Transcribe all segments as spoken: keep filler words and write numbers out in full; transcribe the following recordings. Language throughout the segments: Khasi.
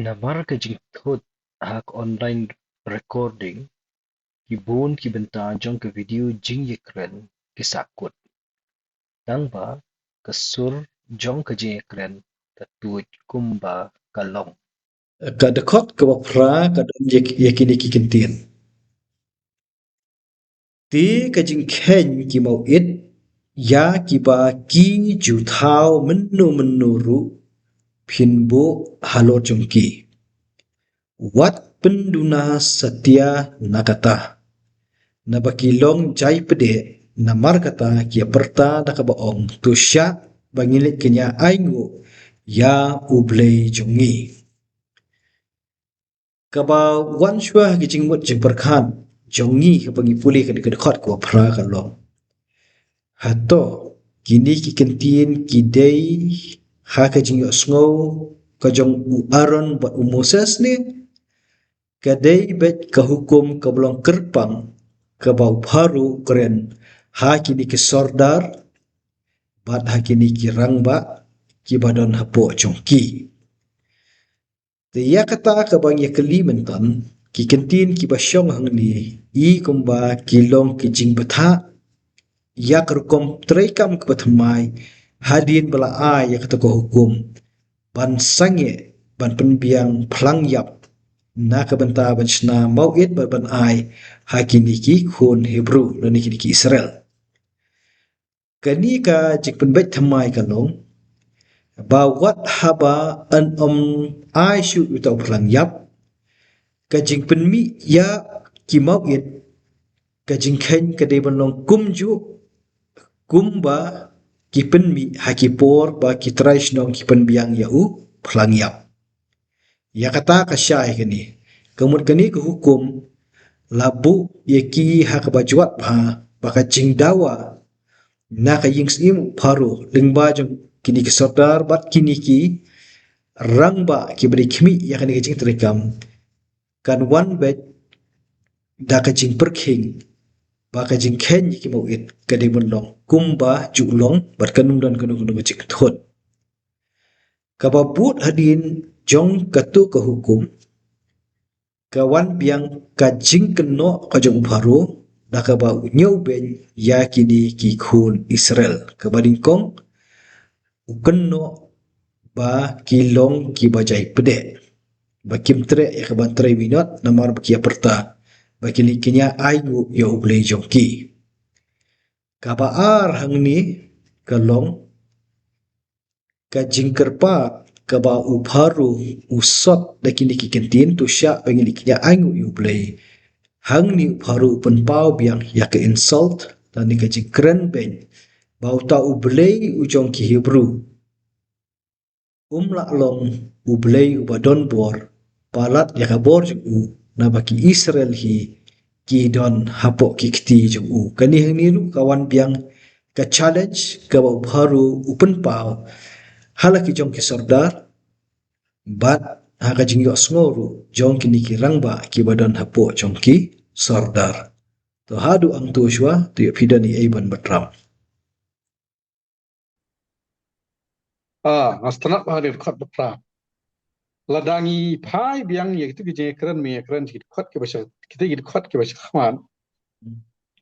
Namar ka jingthut ha ka online recording, ki bun ki bynta jong ka video jingïakren ki sahkut. Tangba ka sur jong ka jingïakren ka tuid kumba ka long. Ka dkhot kaba phra ka don ïa, ïa kine ki kyntien. Te ka jingkheiñ ki mawit ïa kiba ki ju thaw mynno mynno ruh phin buh halor jong ki. Wat pynduna satia na kata, naba ki long jaipdeh. Namar kata ki ïa pyrta da kaba ong, to shah ba ngin leit kñia ainguh ïa U Blei jong ngi. Kaba wan shuwa ha ki jingmut jingpyrkhat jong ngi haba ngi pule kane ka dkhot kaba phra ka long, hato kine ki kyntien ki dei ha ka jingïohsngew ka jong u Aaron bad u Moses ne ka dei beit ka hukum kaba long kyrpang kaba u Pharaoh u kren ha kine ki sordar bad ha kine ki rangbah kiba don hapoh jong ki? Te ïa kata kaba ngi ïa kylli mynta, ki kyntien kiba shong hangne i kumba ki long ki jingbthah ïa ka rukom treikam kaba thymmai hadien ba la ai ïa kata ka hukum ban sangeh ban pynbiang phlang ïap na ka bynta ban shna mawit bad ban ai ha kine ki khun Hebru lane kine ki Israel. Kane ka jingpynbeit thymmai ka long ba wat haba yn ym ai shuh uta u phlang ïap, ka jingpynmih ïa ki mawit, ka jingkheiñ ka dei ban long kumjuh kumba ki pynmih ha ki por ba ki trai shnong ki pynbiang ïa u phlang ïap. Ïa kata ka shai kane, ka mut kane ka hukum la buh ïa ki ha kaba jwat bha ba ka jingdawa na ka ïing syiem u Pharaoh lyngba jong kine ki sordar bad kine ki rangbah kiba dei khmih ïa kane ka jingtreikam kan wan beit da ka jingpyrkhing ba ka jingkheiñ ïa ki mawit ka dei ban long kumba ju long bad kan ym don kano kano ka jingthut. Kaba bud hadien jong kato ka hukum ka wan biang ka jingkynnoh ka jong u Pharaoh da kaba u ñiewbeiñ ïa kine ki khun Israel, kaba nyngkong u kynnoh ba ki long kiba jaipdeh, ba kim treh ïa kaban trei minot namar ba ki ïa pyrta ba kin leit kñia ainguh ïa U Blei jong ki. Kaba ar hangne ka long ka jingkyrpad kaba u Pharaoh u sot da kine ki kyntien, to shah ba ngin leit kñia ainguh ïa U Blei. Hangne u Pharaoh u pynpaw biang ïa ka insult lane ka jingkren beiñ ba uta U Blei u jong ki Hebru um lah long U Blei uba don bor palat ïa ka bor jong u, naba ki Israel hi ki don hapoh ki kti jong u. Kane hangne ruh ka wan biang ka challenge kaba u Pharaoh u pynpaw ha la ki jong ki sordar bad ha ka jingïohsngew ruh jong kine ki rangbah kiba don hapoh jong ki sordar. To haduh hangto shuwa, to ïoh phi don ei ei ban bynrap. Ah, nga sngewtynnat bha ïa ka dkhot ba phra. Lada ngi phai biang ïa kito ki jingkren, me kren ïa ki dkhot kiba sha, kito ki dkhot kiba shakhmat.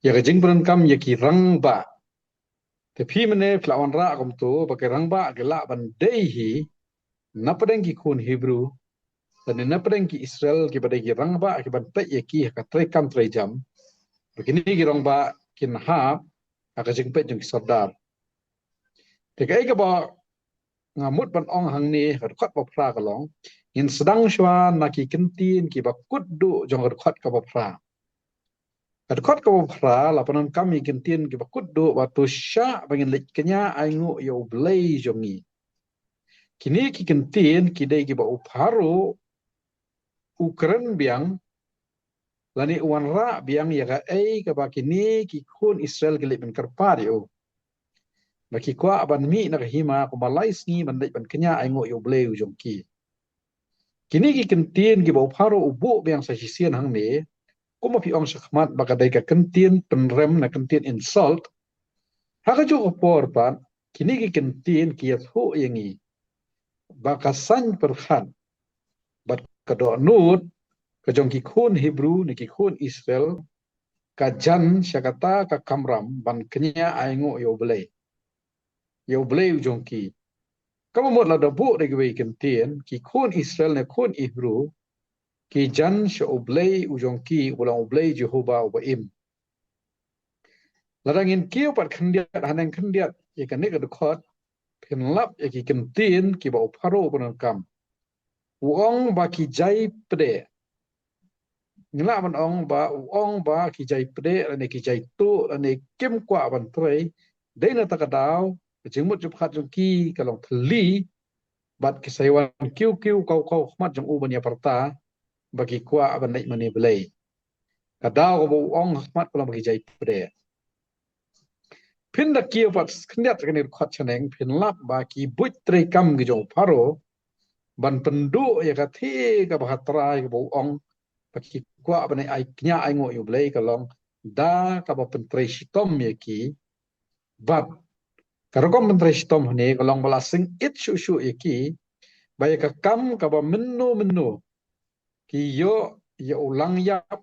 Ïa ka jingpyndonkam ïa ki rangbah. Te phi mynne phi la wanrah kumto ba ki rangbah ki lah ban dei hi na pdeng ki khun Hebru, lane na pdeng ki Israel kiba dei ki rangbah kiban peit ïa ki ha ka treikam treijam. Ba kine ki rangbah kin hap ha ka jingpeit jong ki sordar. Te kaei kaba nga mut ban ong hangne ha ka dkhot ba phra ka long, ngin sdang shuwa na ki kyntien kiba kut duh jong ka dkhot kaba phra. Ka dkhot kaba phra la pyndonkam ïa ki kyntien kiba kut duh ba to shah ba ngin leit kñia ainguh ïa U Blei jong ngi. Kine ki kyntien ki dei kiba u Pharaoh u kren biang lane u wanrah biang ïa kaei kaba kine ki khun Israel ki leit ban kyrpad ïa u. Ba ki kwah ban mih na ka hima kumba lai sngi ban leit ban kñia ainguh ïa U Blei u jong ki. Kine ki kyntien kiba u Pharaoh u buh biang sa shisien hangne, kumba phi ong shakhmat ba ka dei ka kyntien pynrem ne kyntien insult. Ha kajuh ka por pat kine ki kyntien ki ïathuh ïa ngi ba ka saiñ pyrkhat bad ka dohnud ka jong ki khun Hebru ne ki khun Israel ka jan sha kata ka kamram ban kñia ainguh ïa U Blei, ïa U Blei u jong ki. Ka mut lada buh da kiwei ki ktien, ki khun Israel ne khun Hebru ki jan sha U Blei u jong ki, uba long U Blei Jehobah uba im. Lada ngin kiew pat khyndiat haneng khyndiat ïa kane ka dkhot, phin lap ïa ki ktien kiba u Pharaoh u pyndonkam. U ong ba ki jai pdeh. Ngi lah ban ong ba u ong ba ki jai pdeh lane ki jai tuh lane kim kwah ban trei. Dei na kata ka daw ka jingmut jingpyrkhat jong ki ka long thylli, bad ki sa ïa wan kiew kiew kaw kaw ha khmat jong u ban ïa pyrta ba ki kwah ban leit mane Blei. Ka daw kaba u ong ha khmat ka long ba ki jai pdeh. Phin da kiew pat khyndiat kane ka dkhot shaneng, phin lap ba ki buit treikam ki jong u Pharaoh ban pynduh ïa katei kaba ha trai kaba u ong ba ki kwah ban ai kñia ainguh ïa U Blei, ka long da kaba pyntrei shitom ïa ki. Bad ka rukom pyntrei shitom hangne ka long ba la sngewthuh shuh shuh ïa ki ba ïa ka kam kaba mynno mynno ki ïoh ïa u lang ïap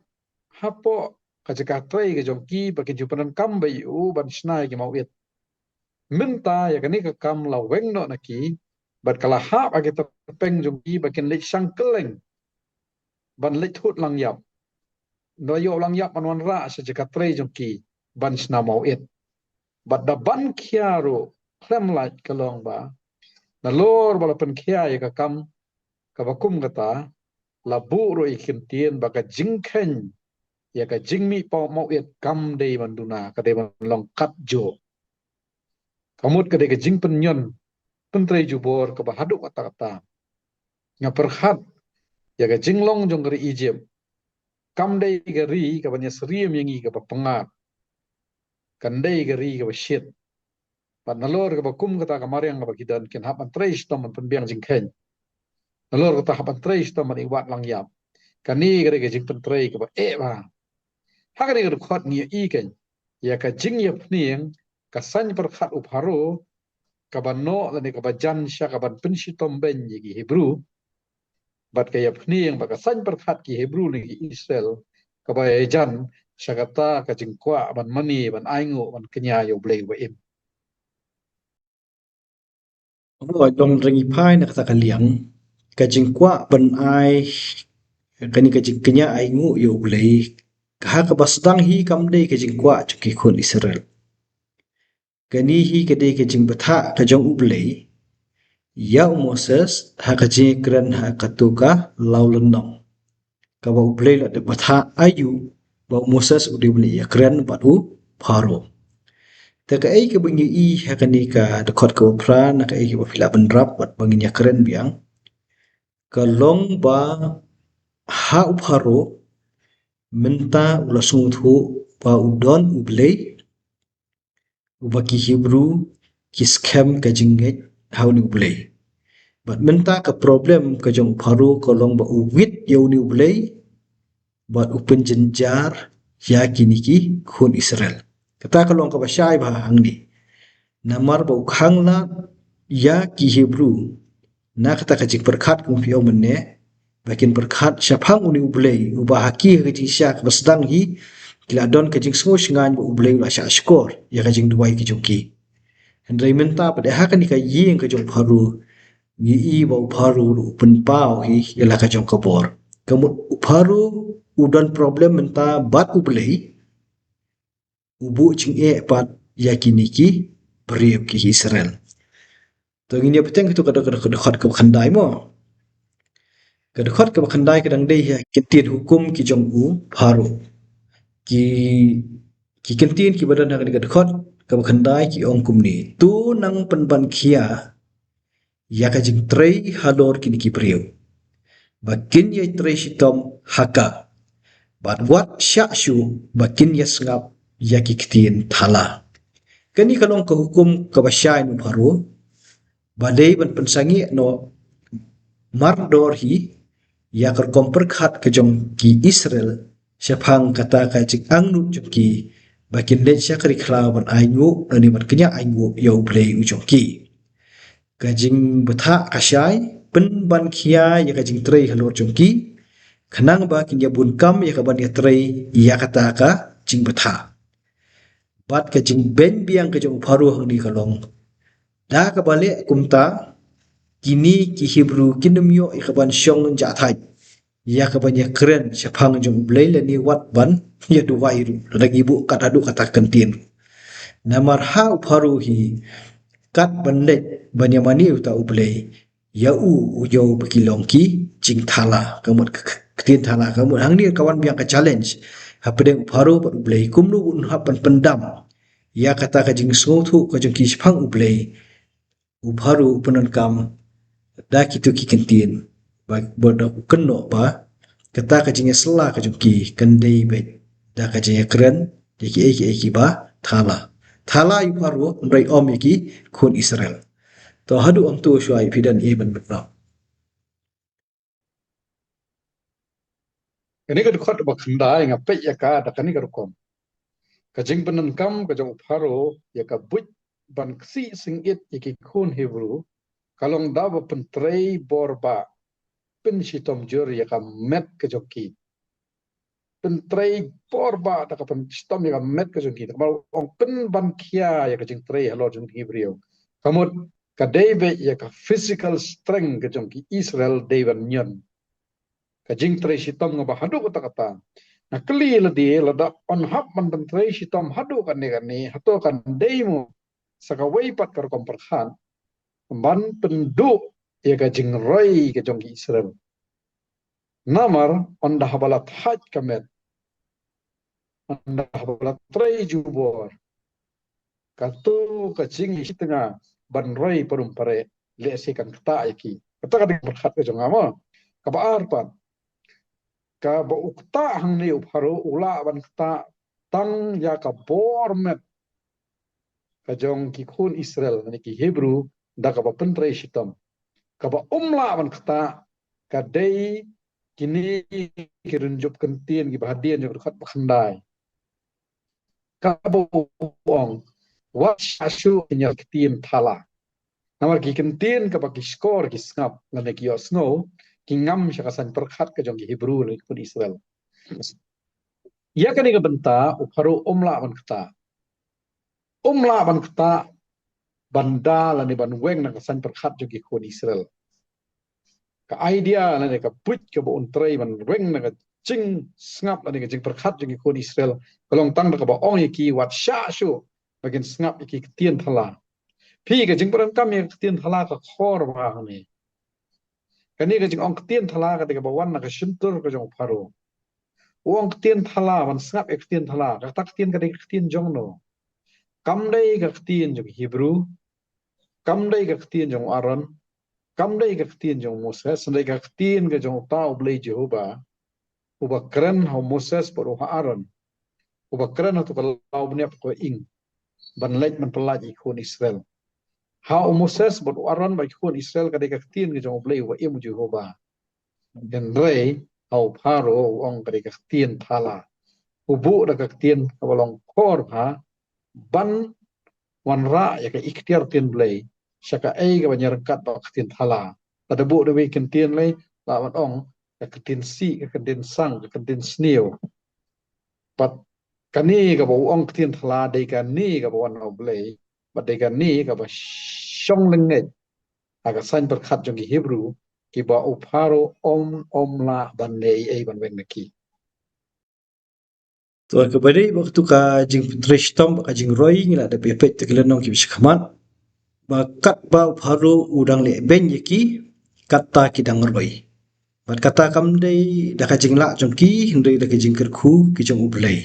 hapoh ka jaka trei ka jong ki, ba kin ju pyndonkam bha ïa u ban shna ïa ki mawit. Mynta ïa kane ka kam la weng noh na ki, bad ka la hap ha ki tyrpeng jong ki ba kin leit shang kylleng ban leit thut lang ïap. Nda ïoh lang ïap ban wanrah sha jaka trei jong ki ban shna mawit. Bad da ban khia ruh khlem lait ka long ba nalor ba la pynkhia ïa ka kam kaba kum kata, la buh ruh ïa ki ktien ba ka jingkheiñ ïa ka jingmih paw mawit kam dei ban duna, ka dei ban long kat juh. Ka mut ka dei ka jingpynñion pyntrei jubor kaba haduh katta katta. Nga pyrkhat ïa ka jinglong jong ka ri Egypt, kam dei ka ri kaba ïasyriem ïa ngi kaba pyngngad. Kan dei ka ri kaba shit. Bad nalor kaba kum kata ka mariang kaba ki don, kin hap ban trei shitom ban pynbiang jingkheiñ. Nalor kata hap ban trei shitom ban ïa wad lang ïap. Kane ka dei ka jingpyntrei kaba eh bha. Ha kane ka dkhot ngi ïohi kein ïa ka jingïapniang ka saiñ pyrkhat u Pharaoh kaba noh lane kaba jan sha kaban pynshitom beiñ ïa ki Hebru. Bad ka ïapniang ba ka saiñ pyrkhat ki Hebru ne ki Israel kaba ïajan sha kata ka jingkwah ban mane, ban ainguh, ban kñia ïa U Blei uba im. Haba long, hynrei ngi phai na kata ka liang, ka jingkwah ban ai kane ka jingkñia ainguh ïa U Blei, ka ha kaba sdang hi kam dei ka jingkwah jong ki khun Israel. Kane hi ka dei ka jingbthah ka jong U Blei ïa u Moses ha ka jingkren ha kato ka lawlynnong, kaba U Blei la dep bthah aïu ba u Moses u dei ban ïakren bad u Pharaoh. Te kaei kaba ngi ïohi ha kane ka dkhot kaba phra, na kaei kaba phi lah bynrap bad ba ngin ïakren biang, ka long ba ha u Pharaoh mynta u la sngewthuh ba u don U Blei, uba ki Hebru ki skhem ka jingngeit ha une U Blei. Bad mynta ka problem ka jong u Pharaoh ka long ba u wit ïa une U Blei bad u pynjynjar ïa kine ki khun Israel. Kata ka long kaba shai bha hangne. Namar ba u khang lad ïa ki Hebru na kata ka jingpyrkhat kum phi ong mynne, ba kin pyrkhat shaphang une U Blei, uba ha ki ha ka jingshisha kaba sdang hi ki la don ka jingsngew shngaiñ ba U Blei u la shah shkor ïa ka jingduwai ka jong ki. Hynrei mynta pat ha kane ka ïing ka jong u Pharaoh, ngi ïohi ba u Pharaoh u pynpaw hi ïa la ka jong ka bor. Ka mut u Pharaoh u don problem mynta bad U Blei, u buh jingeh pat ïa kine ki briew ki Israel. To ngin ïa bteng kito ka dkhot, ka dkhot kaba khyndai mo. Ka dkhot kaba khyndai ka dang dei ïa ki ktien hukum ki jong u Pharaoh. Ki, ki ktien kiba don ha kane ka dkhot kaba khyndai ki ong kumne: To nang pynban khia ïa ka jingtrei halor kine ki briew, ba kin ïai trei shitom ha ka, bad wat shah shuh ba kin ïa sngap ïa ki ktien thala. Kane ka long ka hukum kaba shai na u Pharaoh, ba dei ban pynsangeh noh mardor hi ïa ka rukom pyrkhat ka jong ki Israel shaphang kata ka jingangnud jong ki ba kin leit sha ka ri khlaw ban ainguh lane ban kñia ainguh ïa U Blei u jong ki. Ka jingbthah ka shai, pynban khia ïa ka jingtrei halor jong ki, khnang ba kin ïa bun kam ïa ka ban ïa trei ïa kata ka jingbthah. Bad ka jingbeiñ biang ka jong u Pharaoh hangne ka long, da kaba leh kumta, kine ki Hebru kin ym ïoh ïa ka ban shong jahthait ïa ka ban ïa kren shaphang jong U Blei lane wat ban ïa duwai ruh, lada ngi buh kat haduh kata ka ktien. Namar ha u Pharaoh hi, kat ban leit ban ïa mane uta U Blei, ïa u u ïoh ba ki long ki jingthala, ka mut ka, ka ktien thala, ka mut hangne ka wan biang ka challenge hapdeng u Pharaoh bad U Blei, kumno un hap ban pyndam ïa kata ka jingsngewthuh ka jong ki shaphang U Blei. U Pharaoh u pyndonkam da kito ki ktien, ba, ba da u kynnoh ba kata ka jingïasylla ka jong ki kan dei beit da ka jingïakren ïa kiei kiei kiba thala. Thala ïa u Pharaoh, hynrei ym ïa ki khun Israel. To haduh hangto shuwa ïa phi don ei ban bynrap. Kane ka dkhot ba khyndai nga peit ïa ka da kane ka rukom. Ka jingpyndonkam ka jong u Pharaoh ïa ka buit ban ksih sngewbha ïa ki khun Hebru, ka long da ba pyntrei bor ba pynshitom jur ïa ka met ka jong ki. Pyntrei bor ba da ka pynshitom ïa ka met ka jong ki. Namar ong pynban khia ïa ka jingtrei halor jong ki briew. Ka mut ka dei beit ïa ka physical strength ka jong ki Israel dei ban ñion. Ka jingtrei shitom nga ba haduh katta katta. Nga kylli lade lada yn hap ban pyntrei shitom haduh kane kane, hato kan dei mo sa kawei pat ka rukom pyrkhat ban pynduh ïa ka jingroi ka jong ki Israel. Namar ynda haba la thait ka met, ynda haba la trei jubor, kato ka jingshit nga ban roi parum pare, lehse kan ktah ïa ki. Kata ka dei ka pyrkhat ka jong nga mo. Kaba ar pat, kaba u ktah hangne u Pharaoh u lah ban ktah tang ïa ka bor met ka jong ki khun Israel, lane ki Hebru, da kaba pyntrei shitom. Kaba um lah ban ktah ka dei kine ki rynjup ktien kiba hadien jong ka dkhot ba khyndai. Kaba u ong, wat shah shuh ïa ki ktien thala. Namar ki ktien kaba ki shkor ki sngap lane ki ïohsngew, ki ngam sha ka saiñ pyrkhat ka jong ki Hebru lane ki khun Israel. Ïa kane ka bynta u Pharaoh um lah ban ktah. Um lah ban ktah ban da lane ban weng na ka saiñ pyrkhat jong ki khun Israel. Ka idea lane ka buit kaba un trei ban weng na ka jingsngap lane ka jingpyrkhat jong ki khun Israel ka long tang da kaba ong ïa ki wat shah shuh ba kin sngap ïa ki ktien thala. Phi, ka jingpyndonkam ïa ka ktien thala ka khor bha hangne. Kane ka jingong ktien thala ka dei kaba wan na ka shyntur ka jong u Pharaoh. U ong ktien thala, ban sngap ïa ktien thala, kata ka ktien ka dei ka ktien jong no? Kam dei ka ktien jong ki Hebru, kam dei ka ktien jong u Aaron, kam dei ka ktien jong u Moses, hynrei ka ktien ka jong uta U Blei Jehobah, uba kren ha u Moses bad u ha Aaron, uba kren ha tu ka law bniap ka ing, ban leit ban pyllait ïa ki khun Israel. Ha u Moses bad u Aaron bad ki khun Israel ka dei ka ktien ka jong U Blei uba im u Jehobah. Hynrei ha u Pharaoh u ong ka dei ka ktien thala. U buh da ka ktien kaba long khor bha ban wanrah ïa ka iktiar ktien Blei sha kaei kaba ñiar ryngkat bad ka ktien thala. Lada buh da wei ka ktien lei, lah ban ong ka ktien sih, ka ktien sang, ka ktien sniew. Bad kane kaba u ong ktien thala dei kane kaba wan na U Blei, bad dei kane kaba shong lyngngeit ha ka saiñ pyrkhat jong ki Hebru, kiba u Pharaoh um, um lah ban leh ei ei ban weng na ki. To kaba dei ba katu ka jingpyntrei shitom bad ka jingroi ngi la dep ïa peit da ki lynnong kiba shakhmat, ba katba u Pharaoh u dang leh beiñ ïa ki, katta ki dang roi. Bad kata kam dei da ka jinglah jong ki, hynrei da ka jingkyrkhu ka jong U Blei.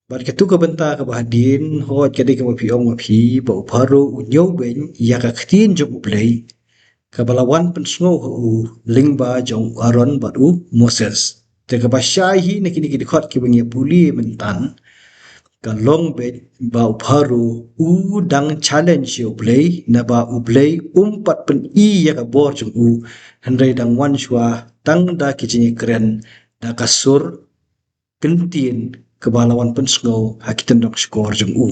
Bad katu ka bynta kaba hadien, hooid ka dei kaba phi ong ma phi, ba u Pharaoh u ñiew beiñ ïa ka ktien jong U Blei, kaba la wan pynsngew ha u lyngba jong u Aaron bad u Moses. Te kaba shai hi na kine ki dkhot kiba ngi ïa pule mynta, ka long beit ba u Pharaoh u dang challenge ïa U Blei, naba U Blei um pat pyni ïa ka bor jong u, hynrei dang wan shuwa tang da ki jingïakren da ka sur kyntien kaba la wan pynsngew ha ki tyndong shkor jong u.